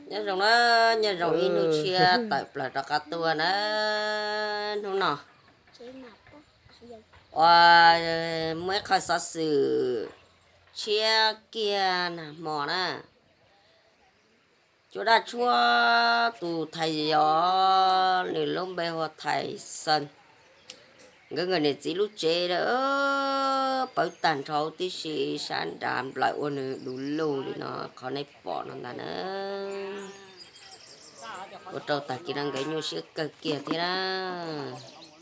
Nyob zoo na, nyob zoo ib hnub tshiab tawm plaws rov qab tuaj na. Hnub no ua muaj ib qho xov xwm tshiab kiag nag hmo na. Cua daj tshuab tus thais yov, nws lub npe hu ua Thais Xees. Nkawd nkawd niam txiv lub tsev pawv tag nrho tib si, sab nrad nplawm ua nws du lug li no qhov nej pom no ntag na. Ua rau tag kis no nkawd nyuaj siab kawg kiag thiab na.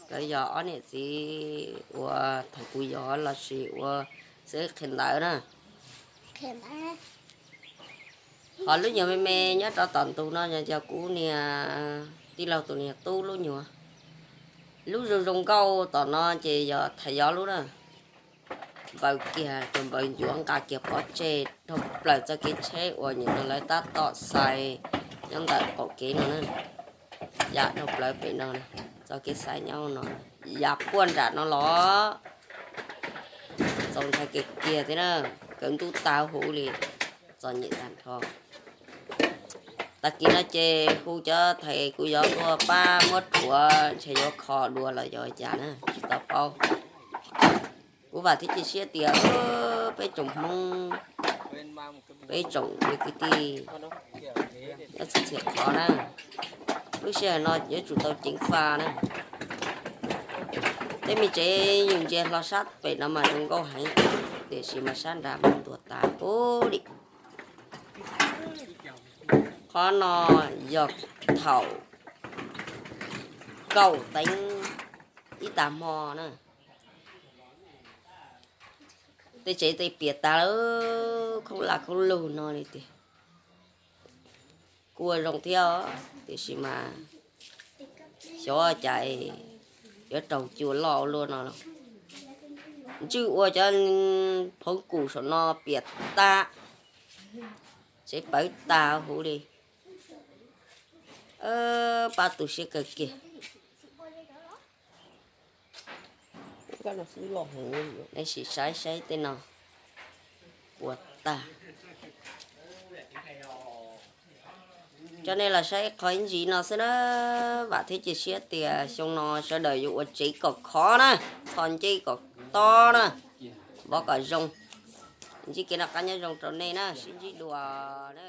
Nkawd yog ob niam txiv ua thais kuv yov lossis ua xwb qhia ntawv na. Ho lub nyuag me me nyob rov tom ntug no yog kuv niag tij laug tus niag tub lub nyuag. Lub zoo zoo nkauj tom no ces yog thais yov lub na. Npaws kiag, npaws ncuav nqa kiag pov tseg dhau plaws txoj kev tsheb uas nim no lawv tab tom xais nyob ntawm qaum kev no na. Ya dhau plaws pem no, txoj kev xais nyob no, ya puag nram no los. Txaus ntshai kiag kiag thiab na, kaw ntuj tag huv li, txom nyem tag nrho. Tag kis no ces hu cov thais kuv yov tuaj pab muab rhuav, ntshe yuav kho dua los yog cas na tsis tau paub. Kuv vam thiab cia siab tias peb tsoom Hmoob, peb tsoom kwv tij nyob txhua txhia qhov na, lub sij hawm no yuav tsum tau ceev faj na. Tej me tsev yus ntsia hlo sab pem no mas zoo nkauj heev, tiam sis mas sab nrad mas tuag tas huv li. Qhov no yog thaum kaum teev ib tag hmo na. Tej tsev tej piam tag lawm, khoob laj khoob lug no li tiag. Kuj ua zoo thiab os, tiam sis mas xyov cas yuav raug cua loj ua luaj no. Ntswj ua cov phoov kum saum no piam tag, tsev pawv tag huv li. Pab tu siab kawg kiag. Nej sim saib saib tej no puas tag. Coj nej los saib qhov ib ntsis no xwb na. Vam thiab cia siab tias xyoo no sawv daws yuav ua tsev kom khov na, txhos ncej kom tob na, vov kom zoo. Ntsib kev noj qab nyob zoo rau nej na, sib ntsib dua na.